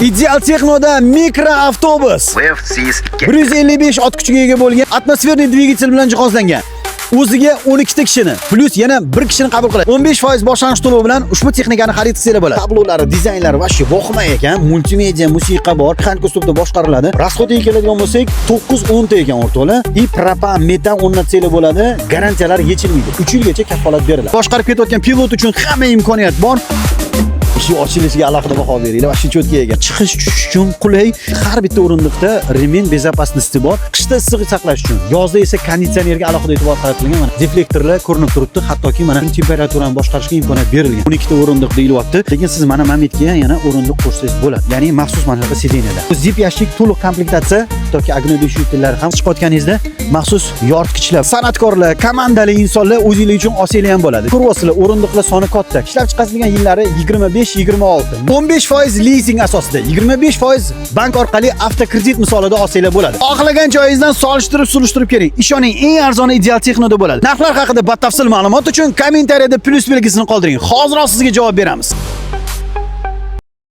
Ideal Texnoda mikroavtobus. VFCS 2. 155 ot kuchiga ega bo'lgan атмосферный dvigatel bilan jihozlangan. O'ziga 12 ta kishini, plyus yana bir kishini qabul qiladi. 15% boshlang'ich to'lov bilan ushbu texnikani xarid qilsanglar bo'ladi. Tablolari, dizaynlari вообще vohima ekan. Multimedia, musiqa bor, mexanik uslubda boshqariladi. Расход iga keladigan bo'lsak, 9-10 ta ekan, o'rtoqlar. И propan, metan o'rnatsanglar bo'ladi. Garantiyalar yechilmaydi. 3 yilgacha kafolat beriladi. Boshqarib ketayotgan pilot uchun hamma imkoniyat bor. Eshik ochilishiga alohida baho beringlar. Вообще чётко ekan. Chiqish tushish uchun qulay. Har bitta o'rindiqda ремень безопасности bor. Qishda issiq saqlash uchun, yozda esa konditsionerga alohida e'tibor qaratilgan. Mana deflektorlar ko'rinib turibdi. Hattoki mana temperaturani boshqarishga imkoniyat berilgan. 12 ta o'rindiq deyilyapti. Lekin siz mana momentga yana o'rindiq qo'shsangiz bo'ladi. Ya'ni maxsus mana shunaqa сиденье da. Zip yashik to'liq komplektatsiya, hattoki огнетушитель lar ham chiqayotganingizda maxsus yoritgichlar. San'atkorlar, komandali insonlar o'zinglar uchun olsanglar ham bo'ladi. Ko'ryapsizlar, o'rindiqlar soni katta. Ishlab chiqarilgan yillari 25 26. 15% lizing asosida, 25% bank orqali avtokredit misolida olsanglar bo'ladi. Xohlagan joyingizdan solishtirib, surishtirib keling. Ishoning, eng arzoni Ideal Texnoda bo'ladi. Narxlar haqida batafsil ma'lumot uchun kommentariyada plyus belgisini qoldiring. Hoziroq sizga javob beramiz.